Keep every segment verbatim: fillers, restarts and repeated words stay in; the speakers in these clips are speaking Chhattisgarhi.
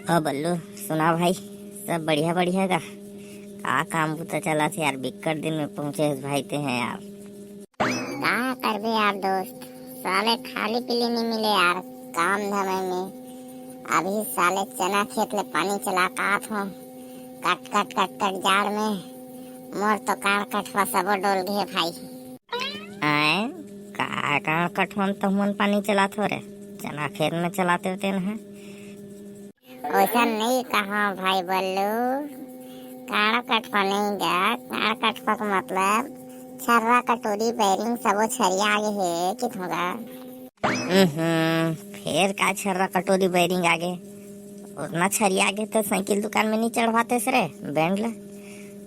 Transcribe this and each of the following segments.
ओ बल्लू, सुना भाई, सब बढ़िया बढ़िया का? का काम बुता चलत हे यार, बिक्कट दिन में पहुंचे हस भाई ते हैं यार। का करबे यार दोस्त, साले खाली पीली नहीं मिले यार, काम धंधा में। अभी साले चना खेत ले पानी चला के आत हों, कट कट कट कट जाड़ में, मोर तो कांड़ कठवा सबो डोल गे भाई। आए, का कांड़ कठवा में तुमन पानी चलात हो रे? चना खेत में चलाते होते ना। वैसा नहीं कहा भाई बल्लू, कांड़ कठवा नहीं गा, कांड़ कठवा का मतलब छर्रा कटोरी बैरिंग सबो छरिया आगे हे कि थोड़ा। हम्म, फेर का छर्रा कटोरी बैरिंग आगे? उतना छरिया आगे तो साइकिल दुकान में नहीं चढ़वाते से रे, बैंड ला।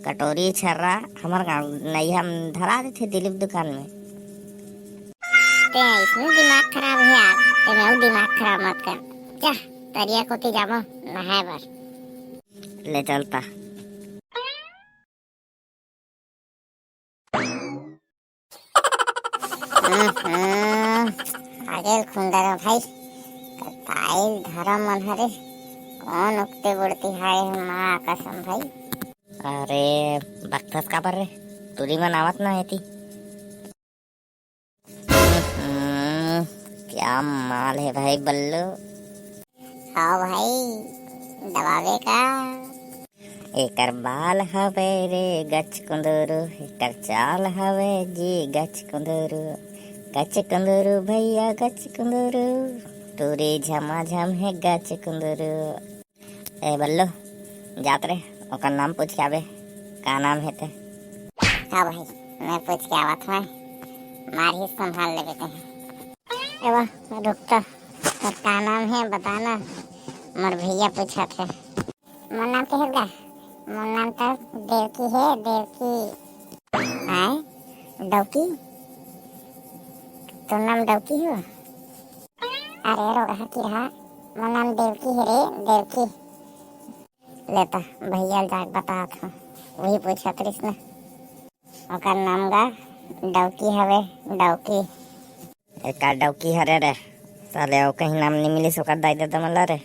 कटोरी छर्रा हमर गाँव नैया में धरा देथे दिलीप दुकान में। ते इसने दिमाग खराब है यार, ते मैं दिमाग खराब मत कर। जा, तरिया कोती जाबो नहाए बर। ले चलता। हम्म, आगे खुंदर भाई, कताइल धरम मन हरे, कौन उगते बुड़ती हाय है माँ कसम भाई। अरे, बकथस काबर रे? टूरी मन आवत ना एती। हम्म, क्या माल है भाई बल्लू। हाँ भाई, दबावे का। एकर बाल हवे रे गच कुंदरू, एकर चाल हवे जी गच कुंदरू, गच कुंदरू भैया गच कुंदरू, टूरी झमाझम है गच कुंदरू। ए बल्लू, जात रे, ओकर नाम पूछ के आबे, का नाम हे ते? हाँ भाई, मैं पूछ के आवत हूँ, मार ही संभाल लेबे ते। ए बा, रुक तो, तोर का नाम हे, बता ना, मोर भैया पूछत हे। मोर नाम के हे गा? मोर नाम तो देवकी हे, देवकी। आय, डौकी? तोर नाम डौकी हो? अरे रोगहा की रहा, मोर नाम देवकी हे रे, देवकी। लेता, भैया ल जाके बतात हूँ, वही पूछत रहिस ना। ओकर नाम गा डौकी हवे, डौकी। एका डौकी हरे रे, साले अउ कहीं नाम नहीं मिलिस ओकर दाई ददा मन ला रे।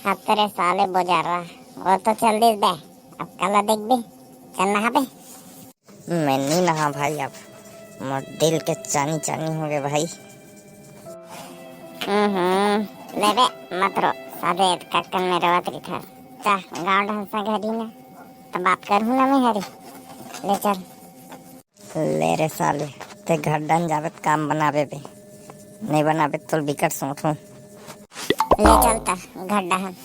हत रे साले बोजारा, वो तो चल दिस बे, अब काला देखबे, चल नहाबे। मैं नहीं नहा भाई, अब मोर दिल के चानी चानी हो गए भाई। हम्म, ले बे, मत रो, साले कक्कन में रोवत रिथा। जा, गाँव ढंग से घरी ना, तो बात करहूँ ना मैं हरी। ले चल। ले रे साले, ते घर डन जाबे त काम बनाबे बे, नहीं बनाबे त तोल बिकट सोचहूँ। ले चल त घर डहन।